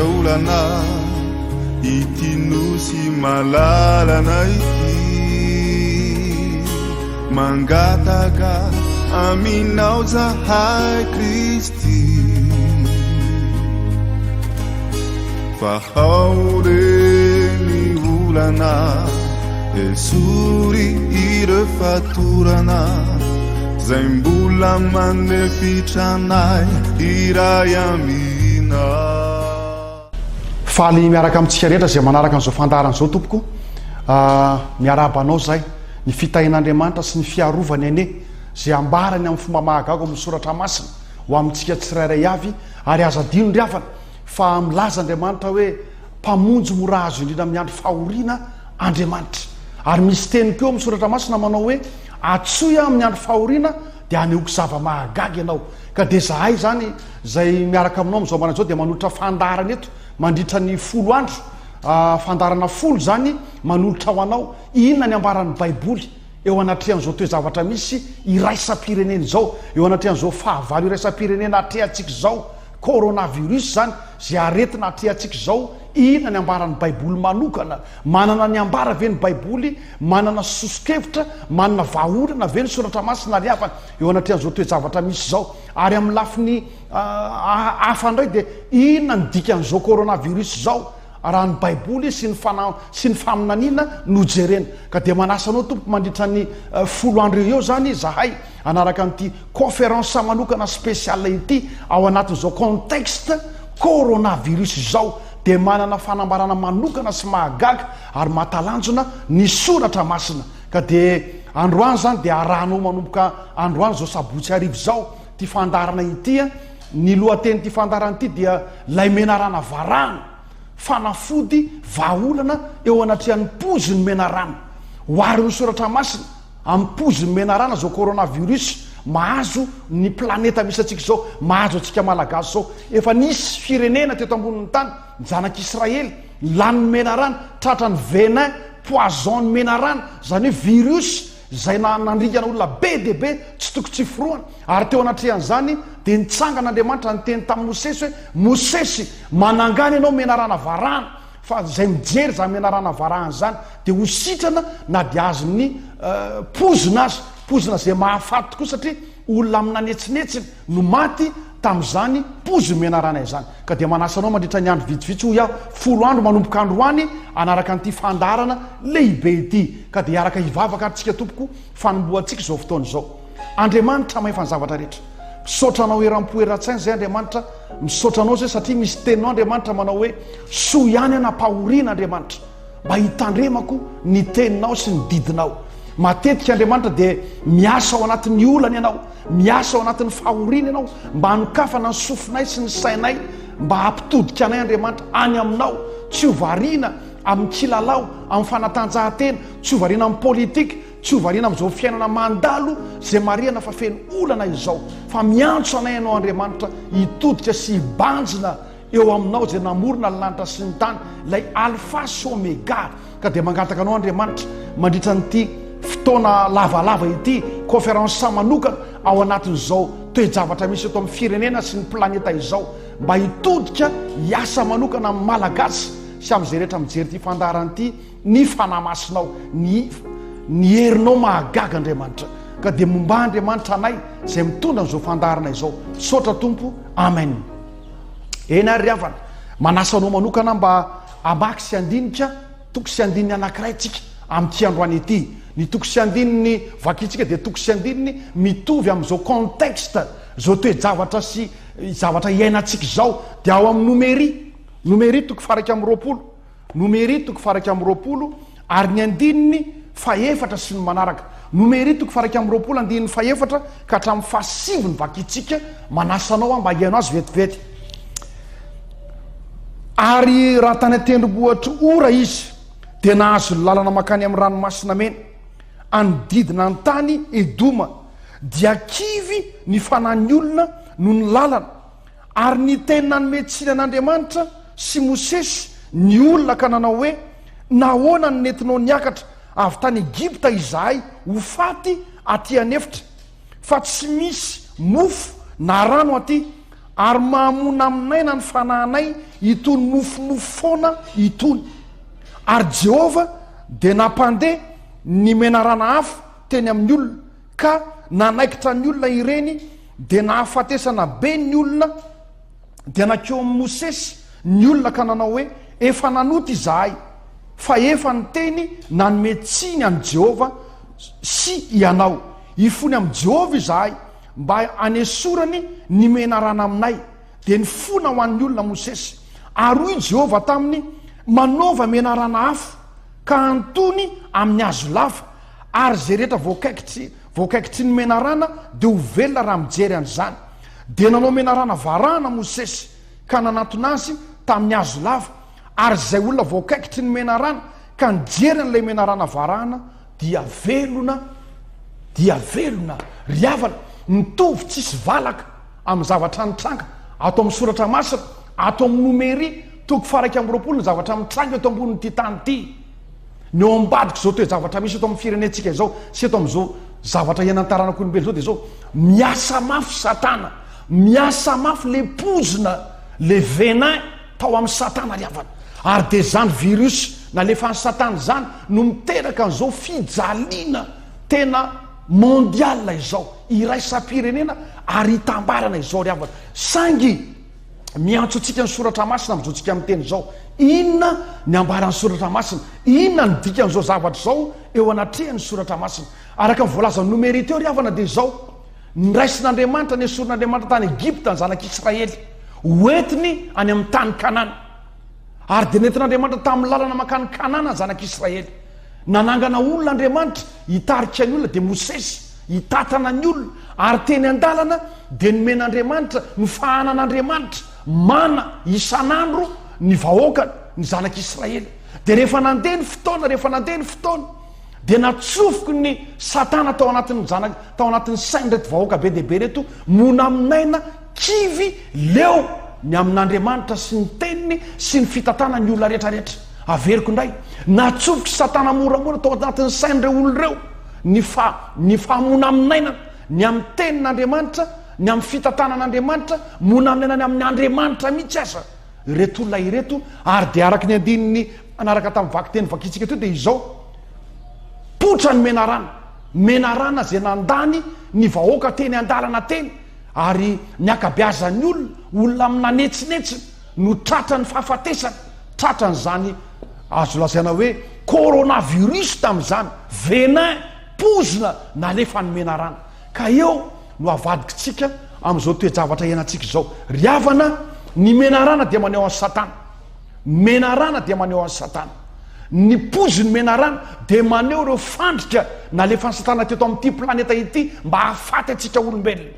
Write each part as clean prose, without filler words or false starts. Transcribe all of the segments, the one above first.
Aiza olana ity nosy malalana ity Mangataka aminao zahay Kristy Fa ao re ny olana Esory ireo fatorana Zay mbola manefitra anay hiray aminao. Faly miaraka amintsika rehetra izay manaraka an'izao fandaharana izao tompoko. Miarahaba anao zahay. Ny fitahian'Andriamanitra sy ny fiarovany anie izay ambarany amin'ny fomba mahagaga ao amin'ny soratra masina ho amintsika tsirairay avy ary aza adino ry havana fa milaza Andriamanitra hoe Mpamonjy mora azo indrindra amin'ny andro fahoriana Andriamanitra. Ary misy teny koa ao amin'ny Soratra Masina manao hoe, Antsoy aho amin'ny andro fahoriana dia hanehoako zava-mahagaga ianao. Ka dia izahay izany izay miaraka aminao amin'izao maraina izao dia manolotra fandaharana eto mandritra ny folo andro, fandaharana folo izany manolotra ho anao inona ny ambaran'ny Baiboly eo anatrehan'izao toe-javatra misy iraisam-pirenena izao, eo anatrehan'izao fahavalo iraisam-pirenena atrehantsika izao. Coronavirus izany, izay aretina atrehantsika izao, inona ny ambaran'ny Baiboly manokana? Manana ny ambara ve ny Baiboly? Manana soso-kevitra? Manana vahaolana ve ny Soratra Masina ry havana eo anatrehan'izao toe-javatra misy izao? Ary amin'ny lafiny hafa indray dia inona ny dikan'izao coronavirus izao raha ny Baiboly sy ny fana sy ny faminaniana no jerena? Ka dia manasa anao tompoko mandritra ny folo andro eo eo izany izahay Hanaraka an'ity conférence manokana spéciale ity ao anatin'izao contexte coronavirus izao dia manana fanambarana manokana sy mahagaga ary mahatalanjona ny soratra masina ka dia androany izany dia arahanao manomboka androany izao sabotsy hariva izao ity fandaharana ity ny lohatenin'ity fandaharana ity dia lay menarana varahana fanafody vahaolana eo anatrehan'ny pozin'ny menarana oharin'ny soratra masina Amin'ny pozin'ny menarana izao coronavirus mahazo ny planeta misy antsika izao, mahazo antsika Malagasy izao. Efa nisy firenena teto ambonin'ny tany, ny zanak'Israely, lanin'ny menarana, tratran'ny venin, poison ny menarana, izany hoe virus izay nandringana olona be dia be tsy toko tsy forohana. Ary teo anatrehan'izany dia nitsangana Andriamanitra niteny tamin'i Mosesy hoe, Mosesy, manangana ianao menarana varahana. Fa izay mijery izany menarana varahana izany dia ho sitrana na dia azon'ny pozina aza, pozina izay mahafaty tokoa satria olona amina anetsinetsiny no maty tamin'izany pozin'ny menarana izany. Ka dia manasa anao mandritra ny andro vitsivitsy hoy aho, folo andro manomboka androany hanaraka an'ity fandaharana lehibe ity. Ka dia hiaraka hivavaka ary tsika tompoko fanombohantsika izao fotoana izao. Andriamanitra mahefa ny zavatra rehetra. Misaotra anao eram-po eran-tsaina izay Andriamanitra, misaotra anao izay satria misy teninao Andriamanitra manao hoe soa ihany aho nampahoriana Andriamanitra mba hitandremako ny teninao sy ny didinao. Matetika Andriamanitra dia miasa ao anatin'ny olana ianao, miasa ao anatin'ny fahoriana ianao mba hanokafana ny sofinay sy ny sainay mba hampitodika anay Andriamanitra any aminao, tsy ho variana amin'ny kilalao, amin'ny fanatanjahantena, tsy ho variana amin'ny politika, Tsy ho variana amin'izao fiainana mandalo izay marihana fa feno olana izao, fa miantso anay Ianao Andriamanitra hitodika sy hibanjina eo Aminao izay namorona ny lanitra sy ny tany, ilay Alpha sy Omega. Ka dia mangataka Anao Andriamanitra mandritra an'ity fotoana lavalava ity, conférence manokana ao anatin'izao toe-javatra misy eto amin'ny firenena sy ny planeta izao, mba hitodika hiasa manokana amin'ny Malagasy sy amin'izay rehetra mijery ity fandaharana ity, Ny Fanahy Masinao, ny ny herinao mahagaga Andriamanitra. Ka dia momba Andriamanitra anay izay mitondra an'izao fandaharana izao. Misaotra Tompo. Amen. Eny ary ry havana, manasa anao manokana mba hamaky sy handinika toko sy andininy anankiray tsika amin'ity androany ity. Ny toko sy andininy vakintsika dia toko sy andininy mitovy amin'izao contexte, izao toe-javatra sy zavatra iainantsika izao. Dia ao amin'ny Nomery, Nomery toko faha 21. Nomery toko faha-21 ary ny andininy fahefatra sy ny manaraka. Nomery toko faha-21 andininy fahefatra ka hatramin'ny fahasivy ny vakintsika, manasa anao aho mba hihaino azy vetivety. Ary raha tany an-tendrombohitr'i Hora izy, dia nahazo ny lalana mankany amin'ny Ranomasina Mena, hanodidina ny tany Edoma, dia kivy ny fanahin'ny olona noho ny lalana, Ary niteny nanome tsiny an'Andriamanitra sy Mosesy ny olona ka nanao hoe, Nahoana no nentinao niakatra avy tany Egypta izahay ho faty aty an'efitra, fa tsy misy mofo na rano aty? Ary mahamonamonaina ny fanahinay itony nofinofy foana itony. Ary Jehovah dia nampandeha ny menarana afo teny amin'ny olona, ka nanaikitra ny olona ireny, dia nahafatesana be ny olona, dia nankeo amin'i Mosesy ny olona ka nanao hoe, Efa nanota izahay, fa efa niteny nanome tsiny an'i Jehovah sy ianao. Hifony amin'i Jehovah izahay, mba hanesorany ny menarana aminay. Dia nifona ho an'ny olona Mosesy. Ary hoy Jehovah taminy, Manaova menarana afo, ka antony amin'ny hazo lava, ary izay rehetra voakaikitry voakaikitry ny menarana dia ho velona raha mijery an'izany. Dia nanao menarana varahana Mosesy, ka nanantona azy tamin'ny hazo lava, ary izay olona voakaikitry ny menarana ka nijery an'ilay menarana varahana dia velona, dia velona. Ry havana, mitovy tsisy valaka amin'ny zavatra nitranga ato amin'ny Soratra Masina, ato amin'ny Nomery toko faha-21 ny zavatra mitranga eto ambonin'ity tany ity. Ny eo ambadik'izao toe-javatra misy eto amin'ny firenentsika izao sy eto amin'izao zavatra iainan'ny taranak'olombelona izao dia izao, miasa mafy Satana, miasa mafy le poizina, le venin tao amin'i Satana ry havana. Ary dia izany virus nalefan'i Satana izany no miteraka an'izao fijaliana tena mondial izao, iraisam-pirenena ary itambarana izao ry havana. Saingy miantso antsika ny Soratra Masina amin'izao tsika miteny izao. Inona ny ambaran'ny Soratra Masina? Inona ny dikan'izao zavatra izao eo anatrehan'ny Soratra Masina? Araka ny voalazan'ny Nomery teo ry havana dia izao, Noraisin'Andriamanitra, nesorin'Andriamanitra tany Egypta ny zanak'Israely, hoentiny any amin'ny tany Kanana. Ary dia nentin'Andriamanitra tamin'ny lalana mankany Kanana ny zanak'Israely. Nanangana olona Andriamanitra hitarika ny olona, dia Mosesy, hitatana ny olona. Ary teny an-dalana dia nomen'Andriamanitra, nofahanan'Andriamanitra mana isan'andro ny vahoakany, ny zanak'Israely. Dia rehefa nandeha ny fotoana, rehefa nandeha ny fotoana, dia natsofoky ny Satana tao anatin'ny zanak, tao anatin'ny sain'ireto vahoaka be dia be ireto, monamonaina, kivy, leo ny amin'Andriamanitra sy ny teniny sy ny fitantanany ny olona rehetra rehetra. Averiko indray, natsofok'i Satana moramora tao anatin'ny sain'ireo olona ireo ny fa, ny fahamonamonainana ny amin'ny tenin'Andriamanitra, ny amin'ny fitantanan'Andriamanitra, monamonaina ny amin'ny Andriamanitra mihitsy aza ireto olona ireto, ary dia araka ny andininy manaraka tamin'ny vakiteny vakintsika teo dia izao, potra ny menarana, menarana izay nandany ny vahoaka teny an-dalana teny, ary ny ankabeazan'ny olona, olona minanetsinetsina no tratran'ny fahafatesana, tratran'izany azo lazaina hoe coronavirus tamin'izany, venin, pozina nalefan'ny menarana. Ka eo no avadikitsika amin'izao toe-javatra iainantsika izao. Ry havana, ny menarana dia maneho an'i Satana. Menarana dia maneho an'i Satana. Ny pozin'ny menarana dia maneho ireo fandrika nalefan'i Satana teto amin'ity planeta ity mba hahafaty antsika olombelona.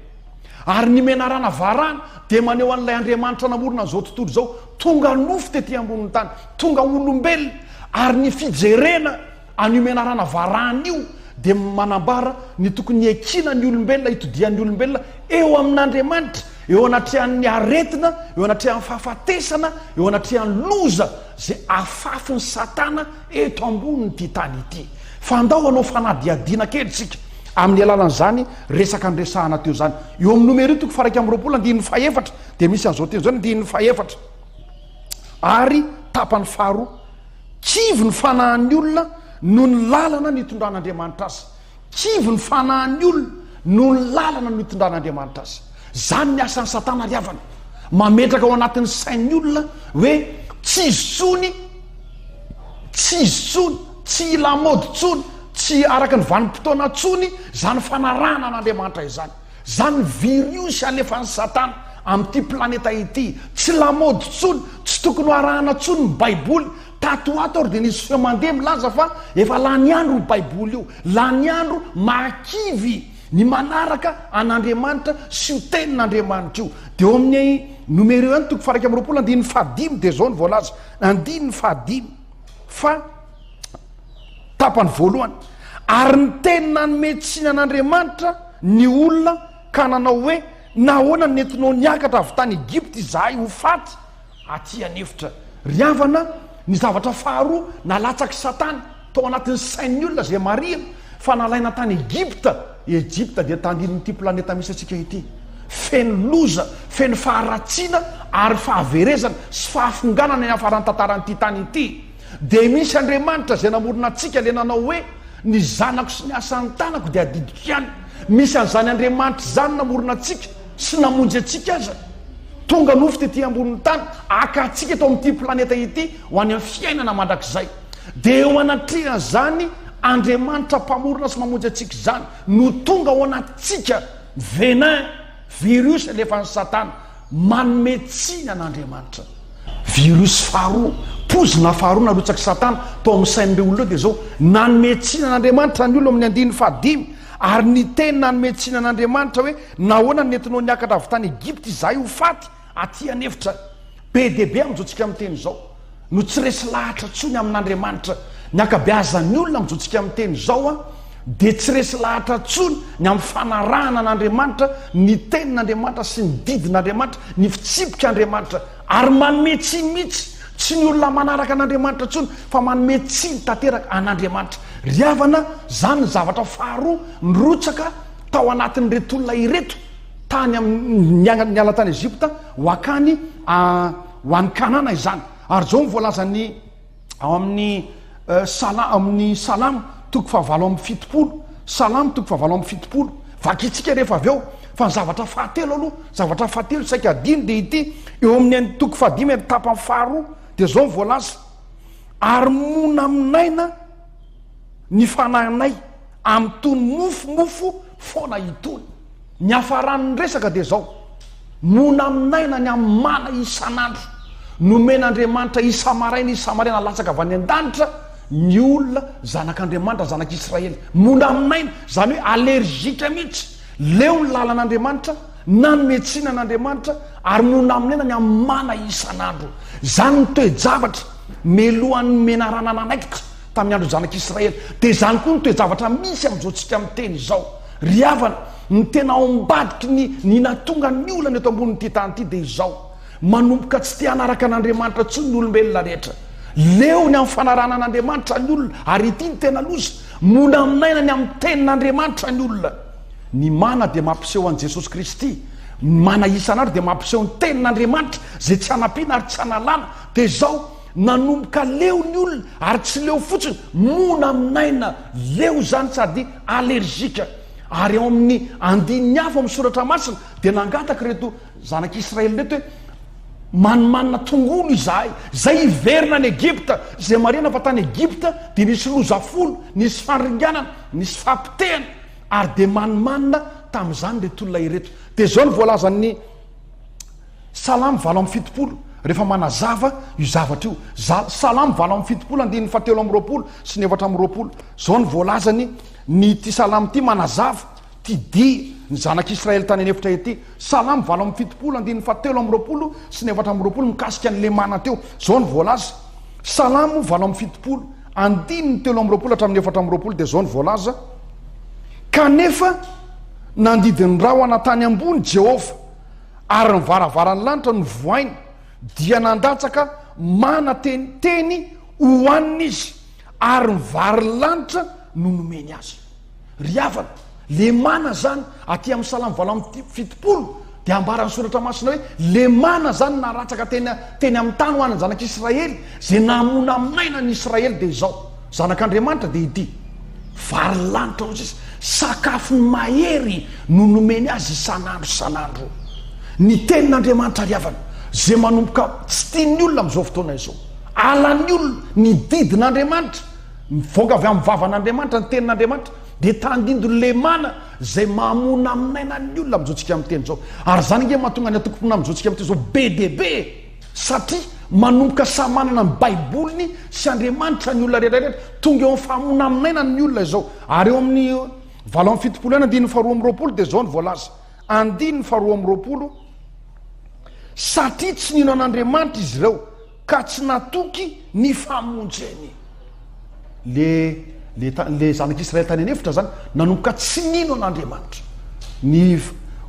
Ary ny menarana varahana dia maneho an'ilay Andriamanitra namorona an'izao tontolo izao, tonga nofo tety ambonin'ny tany, tonga olombelona. Ary ny fijerena an'io menarana varahana io dia manambara ny tokony hiakiana ny olombelona, hitodian'ny olombelona eo amin'Andriamanitra, eo anatrehan'ny aretina, eo anatrehan'ny fahafatesana, eo anatrehan'ny loza izay afafin'i Satana eto ambonin'ity tany ity. Fa andao hanao fanadihadiana kely isika amin'ny alalan'izany resaka niresahana teo izany. Eo amin'ny Nomery toko faha-21 andininy fahefatra dia misy an'izao teny izao ny andininy fahefatra ary tapany faharoa. Kivy ny fanahin'ny olona noho ny lalana nitondran'Andriamanitra azy. Kivy ny fanahin'ny olona noho ny lalana nitondran'Andriamanitra azy. Izany ny asan'i Satana ry havana. Mametraka ao anatin'ny sain'ny olona hoe tsy izy intsony, tsy izy intsony, tsy lamaody intsony, tsy araka ny vanim-potoana intsony izany fanarahana an'Andriamanitra izany. Izany ny viriosy alefan'i Satana amin'ity planeta ity. Tsy lamaody intsony, tsy tokony ho arahana intsony ny Baiboly. Tato ho ato ary dia nisy feo mandeha milaza fa efa lany andro io Baiboly io. Lany andro mahakivy ny manaraka an'Andriamanitra sy io Tenin'Andriamanitra io. Dia eo amin'ny Nomery eo ihany toko faha-21 andininy fahadimy dia izao no voalaza, andininy fahadimy fa Tapany voalohany, Ary niteny nanome tsiny an'Andriamanitra ny olona ka nanao hoe, Nahoana no nentinao niakatra avy tany Egypta izahay ho faty aty an'efitra? Ry havana, ny zavatra faharoa nalatsak'i Satana tao anatin'ny sain'ny olona izay marihina fa nalaina tany Egypta, Egypta dia tandindon'ity planeta misy antsika ity. Feno loza, feno faharatsiana ary fahaverezana sy fahafonganana ny hafaran'ny tantaran'ity tany ity. Dia misy Andriamanitra izay namorona antsika ilay nanao hoe, Ny zanako sy ny asan'ny tanako dia adidiko ihany. Misy an'izany Andriamanitra izany namorona antsika sy namonjy antsika aza. Tonga nofo tety ambonin'ny tany haka antsika eto amin'ity planeta ity ho any amin'ny fiainana mandrakizay. Dia eo anatrehan'izany Andriamanitra mpamorona sy mamonjy antsika izany no tonga ao anatintsika venin, virus alefan'i Satana manome tsiny an'Andriamanitra. Virus faharoa, poizina faharoa narotsak'i Satana tao amin'ny sain'ireo olona ireo dia izao, nanome tsiny an'Andriamanitra ny olona amin'ny andininy fahadimy ary niteny nanome tsiny an'Andriamanitra hoe nahoana no nentinao niakatra avy tany Egypta izahay ho faty aty an'efitra. Be dia be amin'izao tsika miteny izao no tsy resy lahatra intsony amin'Andriamanitra. Ny ankabeazan'ny olona amin'izao tsika miteny izao dia tsy resy lahatra intsony ny amin'ny fanarahana an'Andriamanitra, ny tenin'Andriamanitra sy ny didin'Andriamanitra, ny fitsipik'Andriamanitra. Ary manome tsiny mihitsy, tsy ny olona manaraka an'Andriamanitra intsony fa manome tsiny tanteraka an'Andriamanitra. Ry havana, izany ny zavatra faharoa nirotsaka tao anatin'ireto olona ireto. Tany amin'ny niala tany Egypta ho akany ho any Kanana izany. Ary izao no voalazan'ny ao amin'ny Sala amin'ny Salamo toko fahavalo amby 70. Salamo toko fahavalo amby 70. Vakintsika rehefa avy eo fa ny zavatra fahatelo aloha, zavatra fahatelo saika adino dia ity eo amin'ny toko fahadimy amin'ny tapany faharoa dia izao no voalaza. Ary monamonaina ny fanahinay amin'itony mofomofo foana itony. Ny hafaran'ny resaka dia izao, monamonaina ny amin'ny mana isan'andro. Nomen'Andriamanitra isa-maraina isa-maraina latsaka avy any an-danitra ny olona zanak'Andriamanitra, zanak'Israely. Monamonaina, izany hoe allergique mihitsy. Leo ny lalan'Andriamanitra, nanome tsiny an'Andriamanitra ary monamonaina ny amin'ny mana isan'andro. Izany ny toe-javatra melohan'ny menarana nanaikitra tamin'ny andron'ny zanak'Israely. Dia izany koa ny toe-javatra misy amin'izao tsika miteny izao. Ry havana, ny tena ao ambadiky ny ny nahatonga ny olana eto ambonin'ity tany ity dia izao, manomboka tsy te hanaraka an'Andriamanitra intsony ny olombelona rehetra. Leo ny amin'ny fanarahana an'Andriamanitra ny olona, ary ity no tena loza, monamonaina ny amin'ny tenin'Andriamanitra ny olona. Ny mana dia mampiseho an'i Jesosy Kristy. Ny mana isan'andro dia mampiseho ny tenin'Andriamanitra, izay tsy hanampiana ary tsy hanalana. Dia izao, nanomboka leo ny olona, ary tsy leo fotsiny, monamonaina, leo izany sady allergique. Ary ao amin'ny andininy hafa ao amin'ny soratra masina dia nangataka ireto zanak'Israely ireto hoe manimanina tongolo izahay, izay hiverina any Egypta. Izay marihana fa tany Egypta dia nisy loza folo, nisy fandringanana, nisy fahapotehana, ary dia manimanina tamin'izany ireto olona ireto. Dia izao no voalazan'ny Salamo 78, rehefa manazava io zavatra io. Salamo 78 andininy fahatelo amby 20 sy ny 24. Izao no voalazany ny ity salamo ity manazava ity dia ny zanak'Israely tany an'efitra ity. Salamo 78 andininy fahatelo amby 20 sy ny 24 mikasika ny lemana teo. Izao no voalaza. Salamo 78 andininy 23 hatramin'ny 24 dia izao no voalaza. Kanefa nandidy ny rahona tany ambony Jehovah ary ny varavaran'ny lanitra no vohainy, dia nandatsaka mana teny teny hohanina izy, ary ny varin'ny lanitra no nomeny azy. Ry havana, le mana zany, aty amin'ny Salamo 78, dia ambaran'ny Soratra Masina hoe, le mana zany naratsaka teny teny amin'ny tany ho an'ny zanak'Israely, izay namonamonaina ny Israely dia izao, Zanak'Andriamanitra dia ity. Vary lanitra hoy izy, sakafony mahery no nomeny azy isan'andro isan'andro. Ny tenin'Andriamanitra ry havana, izay manomboka tsy tian'ny olona amin'izao fotoana izao. Alan'ny olona ny didin'Andriamanitra, mivoaka avy amin'ny vavan'Andriamanitra ny tenin'Andriamanitra, dia tandindon'ny lemana izay mamonamonaina ny olona amin'izao tsika miteny izao. Ary izany ange mahatonga ny antokom-pinoana amin'izao tsika miteny izao be dia be e! Satria manomboka samy manana ny baiboliny sy Andriamanitra ny olona rehetra rehetra. Tonga eo amin'ny fahamonamonaina ny olona izao. Ary eo amin'ny 78 ihany andininy faharoa amby 20 dia izao no voalaza. Andininy faharoa amby 20, Satria tsy nino an'Andriamanitra izy ireo ka tsy natoky ny famonjeny. Le le le zanak'Israely tany an'efitra zany nanomboka tsy nino an'Andriamanitra. Ny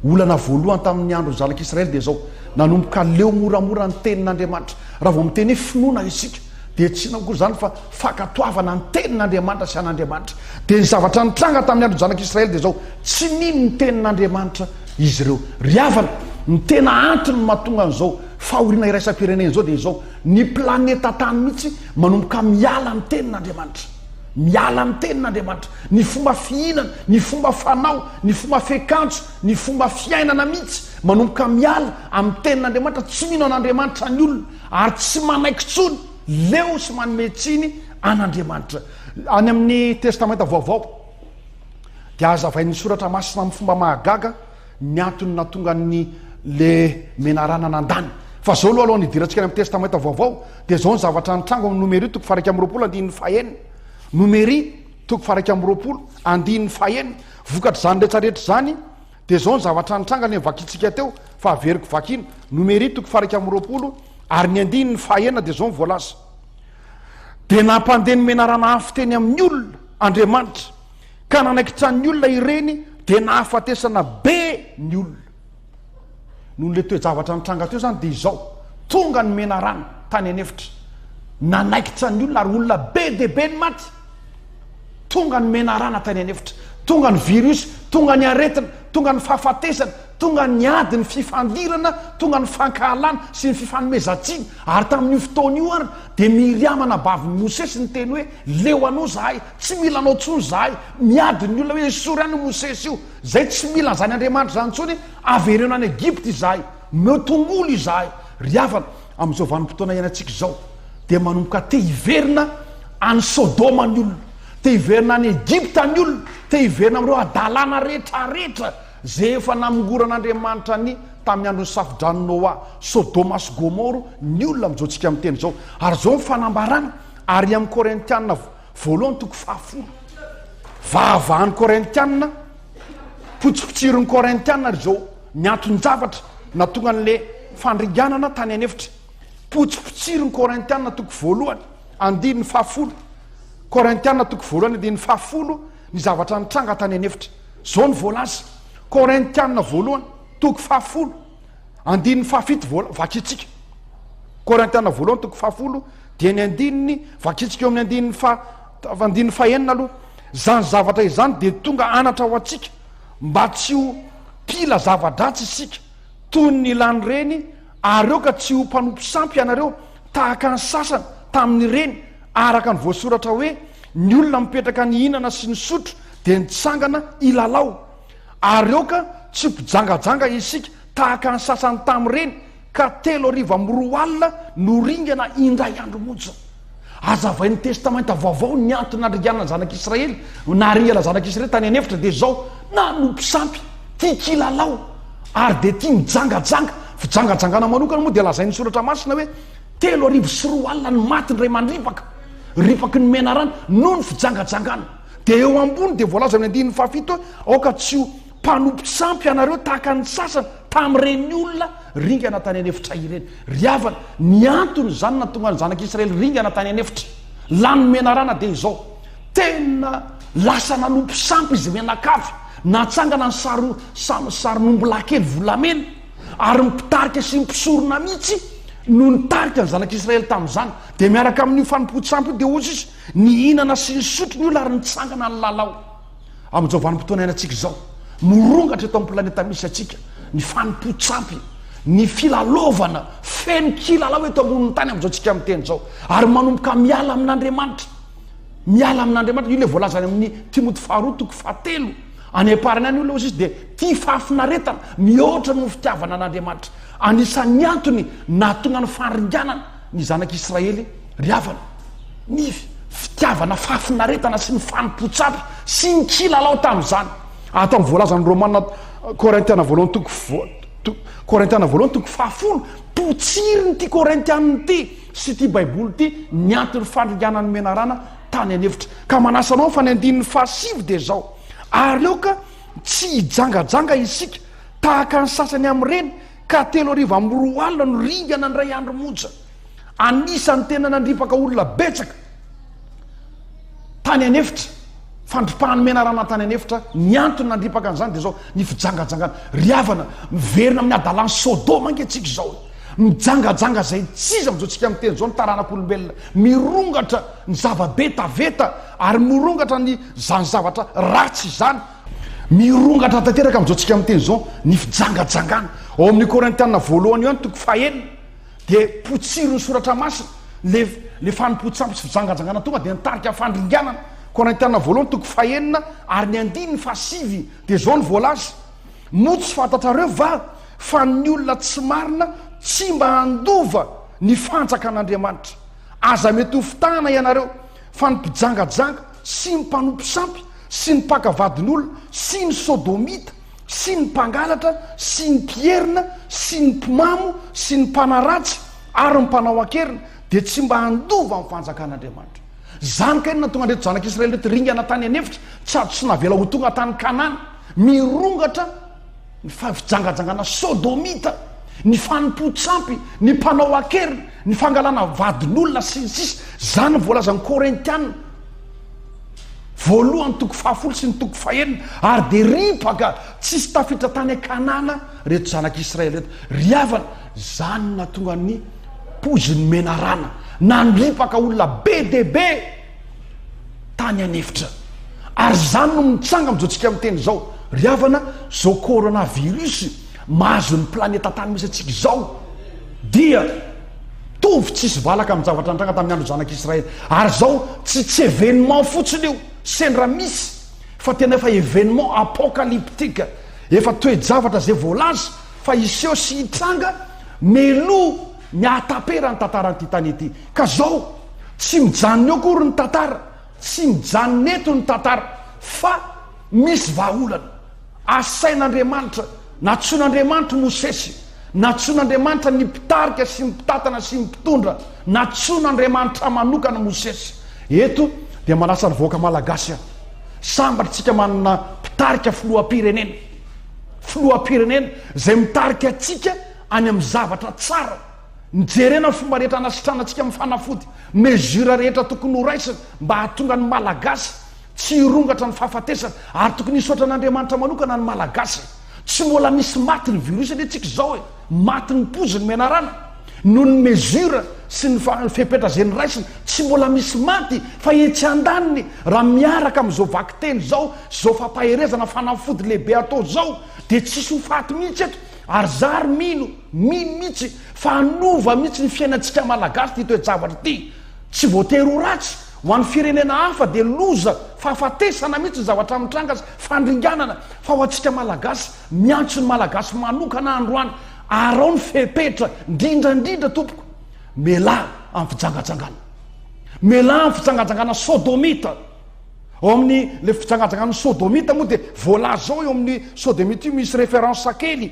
olana voalohany tamin'ny andron'ny zanak'Israely dia zao, nanomboka leo moramora ny tenin'Andriamanitra. Raha vao miteny hoe finoana isika dia tsy inona akory izany fa fankatoavana ny tenin'Andriamanitra sy an'Andriamanitra. Dia ny zavatra nitranga tamin'ny andron'ny zanak'Israely dia zao, tsy nino ny tenin'Andriamanitra. izy ireo. Ry havana, ny tena antony mahatonga an'izao fahoriana iraisam-pirenena izao dia izao, ny planeta tany mihitsy manomboka miala amin'ny tenin'Andriamanitra. Miala amin'ny tenin'Andriamanitra. Ny fomba fihinana, ny fomba fanao, ny fomba fiakanjo, ny fomba fiainana mihitsy manomboka miala amin'ny tenin'Andriamanitra. Tsy mino an'Andriamanitra ny olona ary tsy manaiky intsony, leo sy manome tsiny an'Andriamanitra. Any amin'ny Testamenta Vaovao dia hazavain'ny Soratra Masina amin'ny fomba mahagaga ny antony nahatonga ny le menarana nandany. Fa zao aloha alohan'ny hidirantsika any amin'ny Testamenta Vaovao dia zao ny zavatra nitranga ao amin'ny Nomery toko faha-21 andininy fahenina. Nomery toko faha-21 andininy fahenina. Vokatr'izany rehetrarehetra izany dia zao ny zavatra nitranga le novakintsika teo fa averiko vakina. Nomery toko faha-21 ary ny andininy fahenina dia zao ny voalaza. Dia nampandeha ny menarana afo teny amin'ny olona Andriamanitra, ka nanaikitra ny olona ireny, dia nahafatesana be ny olona. Noho ilay toe-javatra nitranga teo izany dia izao, tonga ny menarana tany an'efitra, nanaikitra ny olona ary olona be dia be ny maty. Tonga ny menarana tany an'efitra, tonga ny virus, tonga ny aretina, tonga ny fahafatesana, tonga ny ady, ny fifandirana, tonga ny fankahalana sy ny fifanomezan-tsiny. Ary tamin'io fotoana io ary dia Miriama anabavin'i Mosesy niteny hoe, Leo anao izahay, tsy mila anao intsony izahay. Miady ny olona hoe, Esory any io Mosesy io, izay tsy mila an'izany Andriamanitra izany intsony, avereno any Egypta izahay, omeo tongolo izahay. Ry havana, amin'izao vanim-potoana iainantsika izao, dia manomboka te hiverina any Sodoma ny olona, te hiverina any Egypta ny olona, te hiverina amin'ireo hadalana rehetrarehetra izay efa namongoran'Andriamanitra ny tamin'ny andron'ny safo-dranon'i Noa, Sodoma sy Gomoro, ny olona amin'izao tsika miteny izao. Ary izao ny fanambarana ary amin'ny Korintiana voalohany toko fahafolo. Vahavahan'ny Korintiana, potsipotsirin'ny Korintiana ary izao ny anton-javatra nahatonga an'ilay fandringanana tany an'efitra. Potsipotsirin'ny Korintiana toko voalohany, andininy fahafolo. Korintiana toko voalohany andininy fahafolo ny zavatra nitranga tany an'efitra. Izao ny voalaza, Korintiana voalohany, toko fahafolo, andininy fahafito voa, vakintsika. Korintiana voalohany toko fahafolo dia ny andininy, vakintsika eo amin'ny andininy faha, andininy fahenina aloha. Izany zavatra izany dia tonga anatra ho antsika mba tsy ho mpila zava-dratsy isika toy ny lany reny ary aoka tsy ho mpanompo sampy ianareo tahaka ny sasany tamin'ireny araka ny voasoratra hoe ny olona mipetraka nihinana sy nisotro dia nitsangana hilalao ary aoka tsy ho mpijangajanga isika tahaka ny sasany tamin'ireny ka 2003 no ringana indray andro monja. Hazavain'ny Testamenta Vaovao ny antony nandringanana ny zanak'Israely, naharingana zanak'Israely tany an'efitra dia izao, nanompo sampy, tia kilalao, ary dia tia mijangajanga. Fijangajangana manokana moa dia lazain'ny Soratra Masina hoe 2003 ny maty indray mandripaka, ripaky ny menarana noho ny fijangajangana. Dia eo ambony dia voalaza amin'ny andininy fahafito hoe aoka tsy ho mpanompo sampy ianareo tahaka ny sasany tamin'ireny olona ringana tany an'efitra ireny. Ry havana, ny antony izany nahatonga ny zanak'Israely ringana tany an'efitra, lany menarana dia izao, tena lasa nanompo sampy izy mianakavy, natsangana ny sary sarin'ombilahy kely volamena, ary ny mpitarika sy ny mpisorona mihitsy no nitarika ny zanak'Israely tamin'izany. Dia miaraka amin'io fanompoan-tsampy io dia hozy izy, nihinana sy nisotro ny olona ary nitsangana nilalao. Amin'izao vanim-potoana iainantsika izao, mirongatra eto amin'ny planeta misy antsika ny fanompoan-tsampy, ny filalaovana feno kilalao eto ambonin'ny tany amin'izao tsika miteny izao, ary manomboka miala amin'Andriamanitra. Miala amin'Andriamanitra, io ilay voalaza any amin'ny Timoty faharoa toko fahatelo. Any am-parany any olona hozy izy dia tia fahafinaretana mihoatra noho ny fitiavana an'Andriamanitra. Anisan'ny antony nahatonga ny faharinganana ny zanak'Israely ry havana. Ny fitiavana fahafinaretana sy ny fanompoan-tsampy sy ny kilalao tamin'izany. Ato amin'ny voalazan'ny Romana Korintiana voalohany toko Korintiana voalohany toko fahafolo, potsirin'ity Korintiana ity sy ity Baiboly ity ny anton'ny fandringanan'ny menarana tany an'efitra. Ka manasa anao fa ny andininy fahasivy dia izao, ary aoka tsy hijangajanga isika tahaka ny sasany amin'ireny ka 2003 no ringana indray andro monja. Anisan'ny tena nandripaka olona betsaka tany an'efitra, fandripahan'ny menarana tany an'efitra, ny antony nandripaka an'izany dia izao, ny fijangajangana. Ry havana, miverina amin'ny hadalan'i Sodoma ange tsika izao e. Mijangajanga izay tsy izy amin'izao tsika miteny izao ny taranak'olombelona. Mirongatra ny zava-betaveta ary mirongatra ny izany zavatra ratsy izany. Mirongatra tanteraka amin'izao tsika miteny izao ny fijangajangana. Ao amin'ny Korintiana voalohany io ihany toko fahenina dia potsirin'ny soratra masina le le fanompoan-tsampy sy fijangajangana tonga dia nitarika fandringanana. Korintiana voalohany toko fahenina ary ny andininy fahasivy dia izao no voalaza, Moa tsy fantatrareo va fa ny olona tsy marina tsy mba handova ny fanjakan'Andriamanitra? Aza mety ho fitahana ianareo fa ny mpijangajanga sy ny mpanompo sampy sy ny mpaka vadin'olona sy ny sodomita sy ny mpangalatra sy ny mpierina sy ny mpimamo sy ny mpanaratsy ary ny mpanao an-keriny dia tsy mba handova ny fanjakan'Andriamanitra. Izany kay no nahatonga an'ireto zanak'Israely ireto ringana tany an'efitra, tsy azo tsy navela ho tonga tany Kanana. Mirongatra ny fijangajangana sodomita, ny fanompoan-tsampy, ny mpanao an-keriny, ny fangalana vadin'olona sy ny sisa Izany no voalazan'ny Korintiana voalohany toko fahafolo sy ny toko fahenina, ary dia ripaka tsisy tafiditra tany Kanana ireto zanak'Israely ireto. Ry havana, izany no nahatonga ny poizin'ny menarana nandripaka olona be dia be tany an'efitra. Ary izany no mitranga amin'izao tsika miteny izao. Ry havana, izao coronavirus mahazo ny planeta tany misy antsika izao dia mitovy tsisy valaka amin'ny zavatra nitranga tamin'ny andron'ny zanak'Israely. Ary izao tsy tsy événement fotsiny io, sendra misy, fa tena efa événement apocalyptique, efa toe-javatra izay voalaza fa hiseho sy hitranga meloa ny hahataperan'ny tantaran'ity tany ity. Ka izao, tsy mijanona eo akory ny tantara, tsy mijanona eto ny tantara, fa misy vahaolana. Asain'Andriamanitra, nantsoin'Andriamanitra Mosesy, nantsoin'Andriamanitra ny mpitarika sy ny mpitantana sy ny mpitondra, nantsoin'Andriamanitra manokana Mosesy. Eto dia manasa ny vahoaka malagasy aho. Sambatra isika manana mpitarika filoham-pirenena, filoham-pirenena izay mitarika antsika any amin'ny zavatra tsara. Nijerena ny fomba rehetra hanasitranantsika amin'ny fanafody, mesure rehetra tokony horaisina mba hahatonga ny Malagasy tsy hirongatra ny fahafatesana ary tokony hisaotra an'Andriamanitra manokana ny Malagasy. Tsy mbola misy maty ny virus anie tsika izao e! Maty ny poiziny menarana noho ny mesure sy ny fepetra izay noraisina, tsy mbola misy maty fa etsy andaniny raha miaraka amin'izao vakiteny izao sy izao fampaherezana fanafody lehibe atao izao dia tsisy ho faty mihitsy eto ary za ary mino, mino mihitsy fa hanova mihitsy ny fiainantsika Malagasy ity toe-javatra ity. Tsy voatery ho ratsy, ho an'ny firenena hafa dia loza, fahafatesana mihitsy ny zavatra mitranga sy fandringanana, fa ho antsika Malagasy, miantso ny Malagasy manokana aho androany, arao ny fepetra, indrindra indrindra tompoko, mialà amin'ny fijangajangana. Mialà amin'ny fijangajangana sodomita. Ao amin'ny le fijangajangana sodomita moa dia voalaza ao eo amin'ny sodomita io misy référence kely.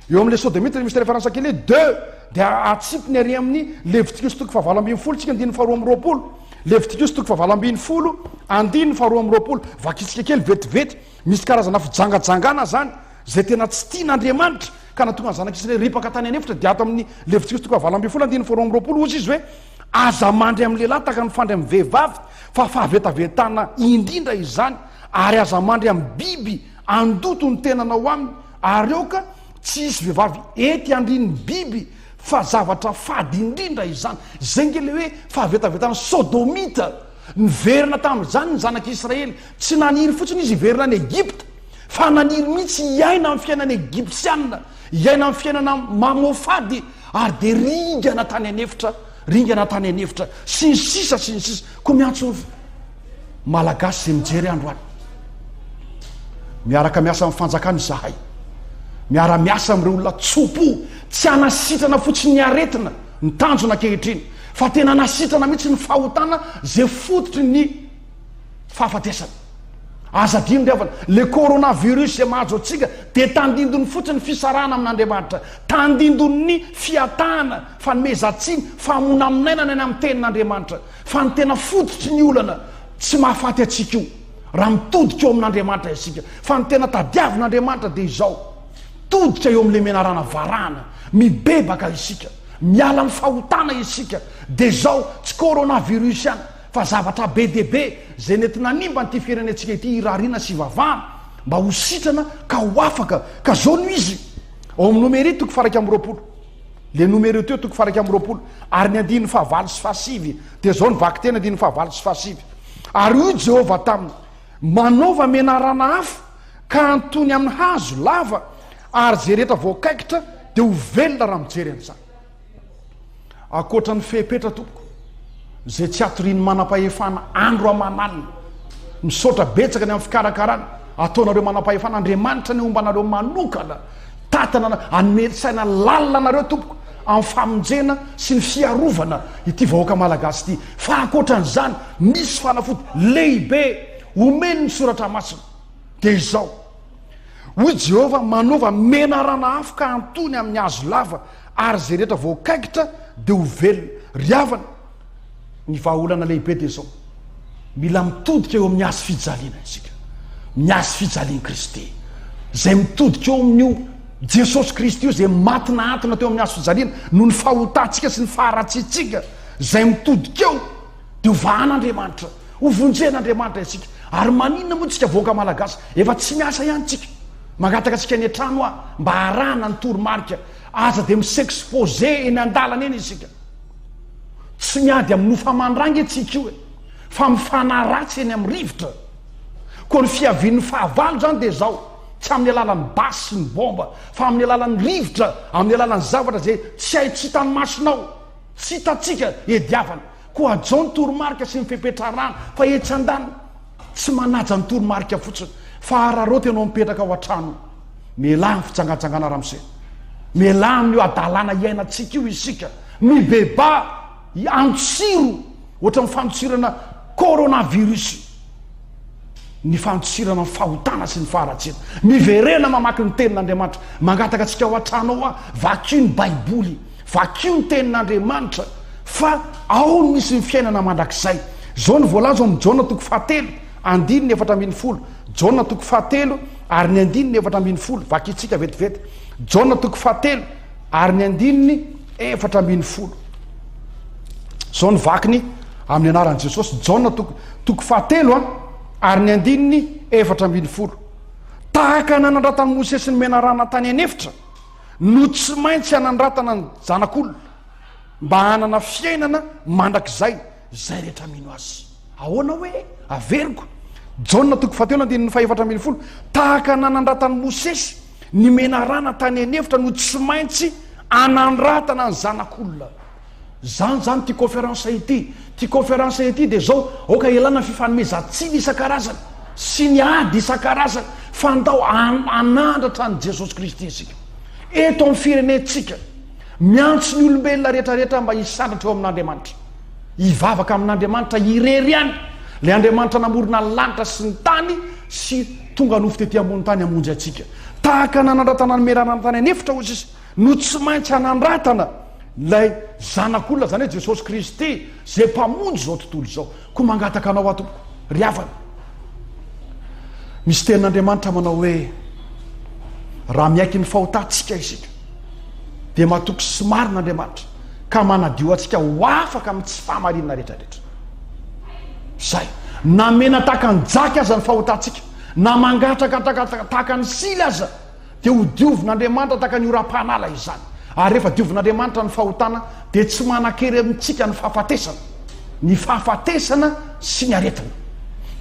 Eo amin'ilay sodomita dia misy référence kely hoe de dia atsipiny ary amin'ny Levitikosy toko fahavalo ambin'ny folo tsika andininy faharoa amby roapolo. Levitikosy toko fahavalo ambin'ny folo andininy faharoa amby roapolo. Vakitsika kely vetivety. Misy karazana fijangajangana zany izay tena tsy tian'Andriamanitra ka nahatonga ny zanak'Israely ripaka tany an'efitra dia ato amin'ny Levitikosy toko fahavalo ambin'ny folo andininy faharoa amby roapolo hozy izy hoe aza mandry amin'ny lehilahy tahaka ny fandry amin'ny vehivavy fa fahavetavetana indrindra izany ary aza mandry amin'ny biby Andoto ny tenanao aminy, ary aoka tsy hisy vehivavy ety handrin'ny biby, fa zavatra fady indrindra izany. Izay ange ilay hoe fahavetavetana sodomita. Niverina tamin'izany ny zanak'Israely. Tsy naniry fotsiny izy hiverina any Egypta, fa naniry mihitsy hiaina amin'ny fiainana egyptiana, hiaina amin'ny fiainana mamoafady, ary dia ringana tany an'efitra, ringana tany an'efitra, sy ny sisa sy ny sisa. Koa miantso ny. Malagasy izay mijery androany. Miaraka miasa amin'ny fanjakana izahay. Miara-miasa amin'ireo olona tso-po, tsy hanasitrana fotsiny ny aretina, ny tanjona ankehitriny, fa tena hanasitrana mihitsy ny fahotana izay fototry ny fahafatesana. Aza adino ry havana, le coronavirus izay mahazo antsika dia tandindon'ny fotsiny ny fisarahana amin'Andriamanitra, tandindon'ny fiatahana, fanomezan-tsiny, famonamonainana ny amin'ny tenin'Andriamanitra. Fa ny tena fototry ny olana tsy mahafaty antsika io raha mitodika eo amin'Andriamanitra isika. Fa ny tena tadiavin'Andriamanitra dia izao, mitodika eo amin'ilay menarana varahana, mibebaka isika, miala amin'ny fahotana isika, dia izao, tsy coronavirus ihany fa zavatra be dia be izay nety nanimba an'ity firenentsika ity irariana sy ivavahana mba ho sitrana ka ho afaka. Ka izao no izy, ao amin'ny Nomery toko faha 21. Le nomereo teo toko faha 21 ary ny andininy fahavalo sy fahasivy dia izao ny vakiteny andininy fahavalo sy fahasivy. Ary hoy Jehovah taminy, Manaova menarana afo, Ka antony amin'ny hazo lava, ary izay rehetra voakaikitra dia ho velona raha mijery an'izany. Ankoatra ny fepetra tompoko, izay tsy atorian'ny manam-pahefana andro aman'alina. Misaotra betsaka ny amin'ny fikarakarana ataonareo manam-pahefana, Andriamanitra anie homba anareo manokana, tatana hanome saina lalina anareo tompoko amin'ny famonjena sy ny fiarovana ity vahoaka malagasy ity. Fa ankoatran'izany, misy fanafody lehibe omen'ny soratra masina, dia izao. Hoy Jehovah, Manaova menarana afo ka antony amin'ny hazo lava, ary izay rehetra voakaikitra dia ho velona. Ry havana, ny vahaolana lehibe dia izao, mila mitodika eo amin'ny hazo fijaliana isika, ny hazo fijalian'i Kristy, izay mitodika eo amin'io Jesosy Kristy io, izay maty nahantona teo amin'ny hazo fijaliana noho ny fahotantsika sy ny faharatsiantsika, izay mitodika eo dia ho vahan'Andriamanitra, ho vonjen'Andriamanitra isika. Ary maninona moa tsika vahoaka malagasy efa tsy miasa ihany tsika? Mangataka antsika any an-trano aho mba harahana ny toromarika, aza dia mi-s'exposer eny an-dalana eny isika. Tsy miady amin'ny nofo aman-dra ange tsika io e, fa mifanaratsy eny amin'ny rivotra. Koa ny fiavian'ny fahavalo izany dia izao, tsy amin'ny alalan'ny basy sy ny bomba, fa amin'ny alalan'ny rivotra, amin'ny alalan'ny zavatra izay tsy hay tsy hitan'ny masonao, tsy hitantsika, iadiavana. Koa hajao ny toromarika sy ny fepetra arahana, fa etsy andaniny, tsy manaja ny toromarika fotsiny, fa araraoty ianao mipetraka ao an-trano. Mialà amin'ny fijangajangana ramose. Mialà amin'io hadalana iainantsika io isika. Mibebaha, antsiro, ohatran'ny fandosirana coronavirus ny fandosirana ny fahotana sy ny faharatsiana. Miverena mamaky ny tenin'Andriamanitra. Mangataka antsika ao an-trano ao aho, vakio ny Baiboly. Vakio ny tenin'Andriamanitra fa ao no misy ny fiainana mandrakizay. Izao no voalaza ao amin'ny Jaona toko fahatelo, andininy 14. Jaona toko fahatelo ary ny andininy 14. Vakintsika vetivety. Jaona toko fahatelo ary ny andininy 14. Izao no vakiny amin'ny anaran'i Jesosy. Jaona toko, toko fahatelo a, ary ny andininy 14. Tahaka nanandratan'i Mosesy ny menarana tany an'efitra, no tsy maintsy hanandratana ny Zanak'olona mba hanana fiainana mandrakizay izay rehetra mino Azy. Ahoana hoe? Averiko. Jaona toko fahatelo andininy fahefatra ambin'ny folo, tahaka nanandratan'i Mosesy ny menarana tany an'efitra no tsy maintsy anandratana ny Zanak'olona. Zany zany ity conférence ity. Ity conférence ity dia zao, aoka ialana ny fifanomezan-tsiny isan-karazany sy ny ady isan-karazany fa ndao hanandratra an'i Jesosy Kristy isika. Eto amin'ny firenentsika, miantso ny olombelona rehetra rehetra mba hisandratra eo amin'Andriamanitra. Hivavaka amin'Andriamanitra irery ihany, ilay Andriamanitra namorona ny lanitra sy ny tany sy tonga nofo tety ambony tany hamonjy antsika. Tahaka nanandratana ny menarana tany an'efitra hoy sisa. no tsy maintsy hanandratana ilay Zanak'olona, izany hoe Jesosy Kristy, izay Mpamonjy izao tontolo izao. Koa mangataka anao aho, tompoko, ry havana. Misy tenin'Andriamanitra manao hoe, raha miaiky ny fahotantsika isika, dia matoky sy marina Andriamanitra, ka manadio antsika ho afaka amin'ny tsy fahamarinana rehetrarehetra. Izay. Na mena tahaka ny jaky aza ny fahotantsika, na mangatraka tahaka ny sily aza, Dia ho diovin'Andriamanitra tahaka ny oram-panala izany. Ary rehefa diovin'Andriamanitra ny fahotana, dia tsy manan-kery amintsika ny fahafatesana, ny fahafatesana sy ny aretina.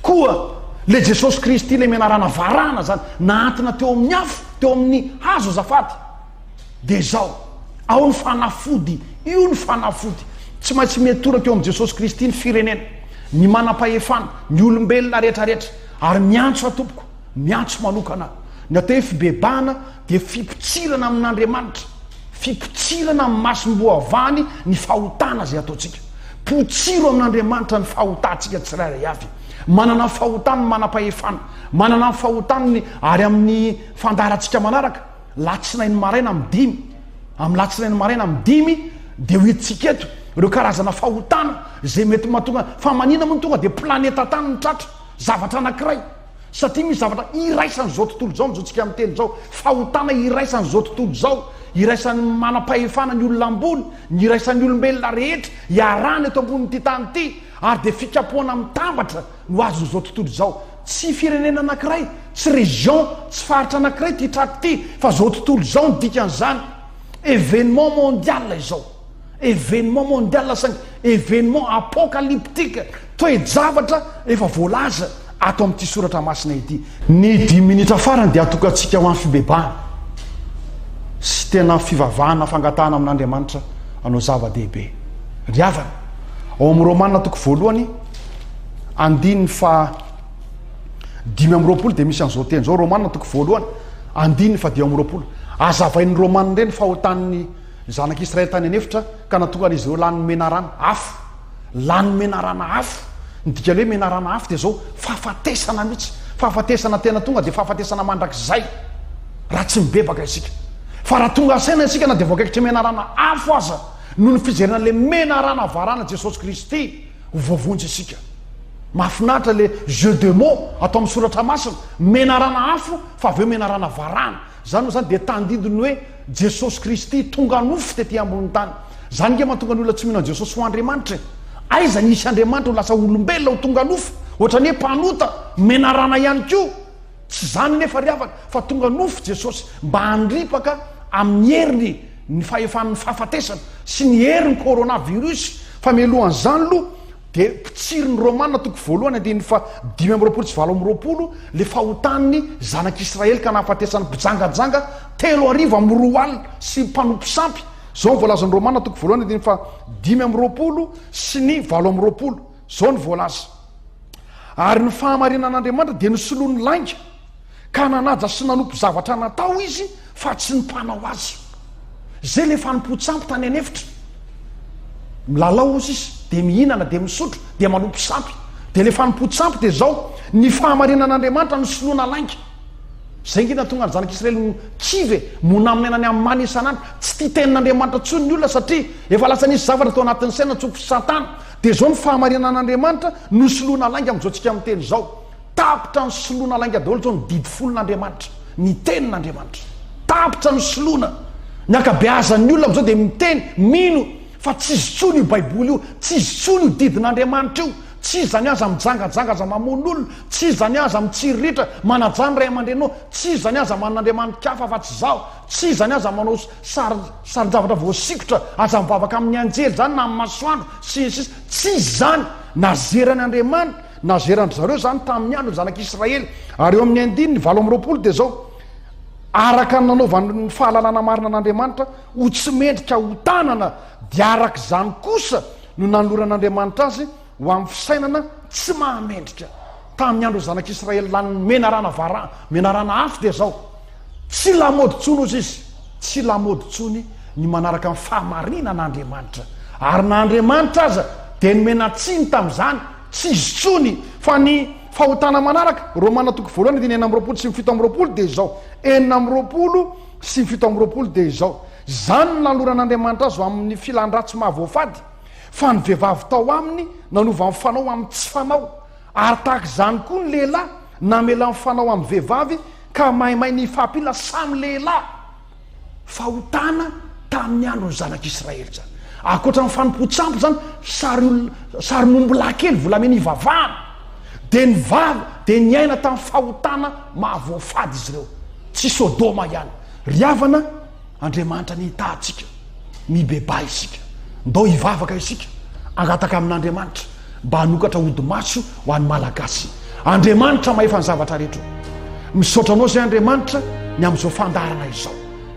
Koa ilay Jesosy Kristy, ilay menarana varahana izany, nahantona teo amin'ny afo, teo amin'ny hazo azafady, dia izao, ao ny fanafody, io ny fanafody. Tsy maintsy miantoraka eo amin'i Jesosy Kristy ny firenena, ny manam-pahefana, ny olombelona rehetrarehetra, ary miantso aho tompoko, Miantso manokana. Ny atao hoe fibebahana dia fipotsirana amin'Andriamanitra, fipotsirana amin'ny masom-boavany ny fahotana izay ataontsika. Potsiro amin'Andriamanitra ny fahotantsika tsirairay avy. Manana ny fahotany ny manam-pahefana, manana ny fahotany ny ary amin'ny fandaharantsika manaraka, latsinainy maraina amin'ny dimy, amin'ny latsinainy maraina amin'ny dimy dia ho hitantsika eto ireo karazana fahotana izay mety mahatonga, fa maninona moa no tonga dia planeta tany no tratra, zavatra anankiray. Satria misy zavatra iraisan'izao tontolo izao amin'izao tsika miteny izao, fahotana iraisan'izao tontolo izao, iraisan'ny manam-pahefana ny olona ambony, ny iraisan'ny olombelona rehetra, iarahana eto ambonin'ity tany ity, ary dia fikapohana mitambatra no azon'izao tontolo izao. Tsy firenena anankiray, tsy région, tsy faritra anankiray ity tratra ity, fa izao tontolo izao no dikan'izany. Événement mondial izao. Événement mondial saingy événement apocalyptique, toe-javatra efa voalaza. ato amin'ity soratra masina ity. Ny dimy minitra farany dia atokantsika ho an'ny fibebahana sy tena fivavahana fangatahana amin'Andriamanitra hanao zava-dehibe. Ry havana, ao amin'ny Romana toko voalohany, andininy faha 25 dia misy an'izao teny izao, Romana toko voalohany, andininy faha 25. Azavain'ny Romana indray ny fahotan'ny zanak'Israely tany an'efitra ka nahatonga an'izy ireo lanin'ny menarana, afo. Lany menarana afo. Ny dikan'ny hoe menarana afo dia izao, fahafatesana mihitsy. Fahafatesana tena tonga dia fahafatesana mandrakizay raha tsy mibebaka isika. Fa raha tonga saina isika na dia voakaikitry menarana afo aza noho ny fijerena ilay menarana varana Jesosy Kristy, ho voavonjy isika. Mahafinaritra ilay jeu de mots atao amin'ny soratra masina, menarana afo fa avy eo menarana varana. Izany moa izany dia tandindon'ny hoe Jesosy Kristy tonga nofo tety ambonin'ny tany. Izany ange mahatonga ny olona tsy mino an'i Jesosy ho Andriamanitra e. Aiza ny hisy Andriamanitra ho lasa olombelona ho tonga nofo? Ohatran'ny hoe mpanota, menarana ihany koa. Tsy izany nefa ry havana, fa tonga nofo Jesosy mba handripaka amin'ny heriny ny fahefan'ny fahafatesana sy ny herin'ny corona virus. Fa mialohan'izany aloha dia mpitsiry ny Romana toko voalohany andininy faha 25 sy 28 le fahotan'ny zanak'Israely ka nahafatesan'ny mpijangajanga 2003 sy mpanompo sampy. Izao ny voalazan'ny Romana toko voalohany andininy faha 25 sy ny 28. Izao ny voalaza. Ary ny fahamarinan'Andriamanitra dia nosoloany lainga, ka nanaja sy nanompo zavatra natao izy fa tsy ny mpanao azy. Izay ilay fanompoan-tsampy tany an'efitra. Milalao hozy izy, dia mihinana, dia misotro, dia manompo sampy. Dia ilay fanompoan-tsampy dia izao, ny fahamarinan'Andriamanitra nosoloana lainga. Izay ange nahatonga ny zanak'Israely ho kivy e, monamonena ny amin'ny mana isan'andro. Tsy tia tenin'Andriamanitra intsony ny olona satria efa lasa nisy zavatra tao anatin'ny saina natsofotr'i Satana. Dia izao ny fahamarinan'Andriamanitra nosoloana lainga amin'izao tsika miteny izao. Tapitra nosoloana lainga daholo izao ny didy folon'Andriamanitra, ny tenin'Andriamanitra. Tapitra nosoloana. Ny ankabeazan'ny olona amin'izao dia miteny, mino fa tsy izy intsony io Baiboly io, tsy izy intsony io didin'Andriamanitra io, tsy izy izany aza mijangajanga, aza mamono olona, tsy izy izany aza mitsiriritra, manajà ny ray aman-dreninao, tsy izy izany aza manana andriamani-kafa afa-tsy izaho, tsy izy izany aza manao sary sarin-javatra voasikotra, aza mivavaka amin'ny anjely izany na amin'ny masoandro, sy ny sisa Tsy izy izany. Nazeran' Andriamanitra, nazeran-dry zareo izany tamin'ny andron'ny zanak'Israely. Ary eo amin'ny andininy 28 dia izao, Araka ny nanaovany ny fahalalana marina an'Andriamanitra ho tsy mendrika hotanana, dia araka izany kosa no nanoloran'Andriamanitra azy ho amin'ny fisainana tsy mahamendrika. Tamin'ny andron'ny zanak'Israely lanin'ny menarana vara, menarana afo dia izao, Tsy lamaody intsony hozy izy, tsy lamaody intsony ny manaraka ny fahamarinan'Andriamanitra. Ary na Andriamanitra aza dia nomena tsiny tamin'izany, tsy izy intsony. Fa ny fahotana manaraka, Romana toko voalohany andininy 26 sy ny 27 dia izao, 26 sy ny 27 dia izao, Izany no nanoloran'Andriamanitra azy ho amin'ny filan-dratsy mahavoafady, fa ny vehivavy tao aminy nanova ny fanao amin'ny tsy fanao, ary tahaka izany koa ny lehilahy namela ny fanao amin'ny vehivavy ka maimay ny hifampila samy lehilahy. Fahotana tamin'ny andron'ny zanak'Israely izany. Ankoatra ny fanompoan-tsampy izany, sary olona, sarin'ombilahy kely volamena ivavahana, dia ny vavy dia niaina tamin'ny fahotana mahavoafady izy ireo. Tsy Sodoma ihany. Ry havana, Andriamanitra anie hitaha antsika. Mibebaha isika. Ndao hivavaka isika, hangataka amin'Andriamanitra mba hanokatra hodi-maso ho an'ny Malagasy. Andriamanitra mahefa ny zavatra rehetra o. Misaotra Anao izay Andriamanitra ny amin'izao fandaharana izao.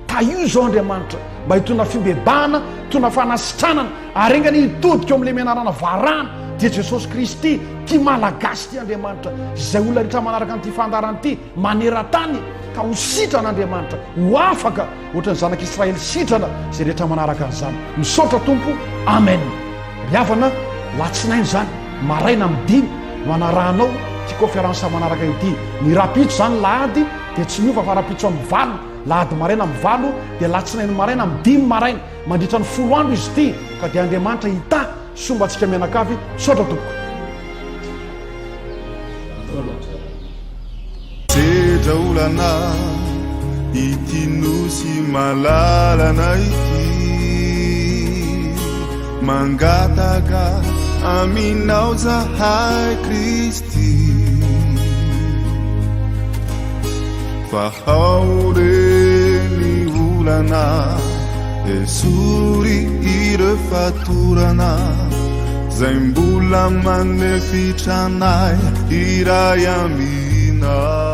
Tahio izao Andriamanitra mba hitondra fibebahana, hitondra fanasitranana ary enga anie hitodika eo amin'ilay menarana varahana dia Jesosy Kristy, ity Malagasy ity Andriamanitra, izay olona rehetra manaraka an'ity fandaharana ity maneran-tany ka ho sitrana Andriamanitra, ho afaka ohatran'ny zanak'Israely sitrana izay rehetra manaraka an'izany. Misaotra Tompo. Amen. Ry havana, latsinainy izany, maraina amin'ny dimy no hanarahanao ity conférence manaraka ity. Ny rahampitso izany lahady dia tsy miova fa rahampitso amin'ny valo, lahady maraina amin'ny valo dia latsinainy maraina amin'ny dimy maraina. Mandritra ny folo andro izy ity ka dia Andriamanitra hitahy sy homba antsika mianakavy. Misaotra tompoko. Sedra olana ity nosy malalana ity Mangataka aminao zahay Kristy Fa ao re ny olana Esory ireo fatorana. Zay mbola manefitra anay hiray aminao.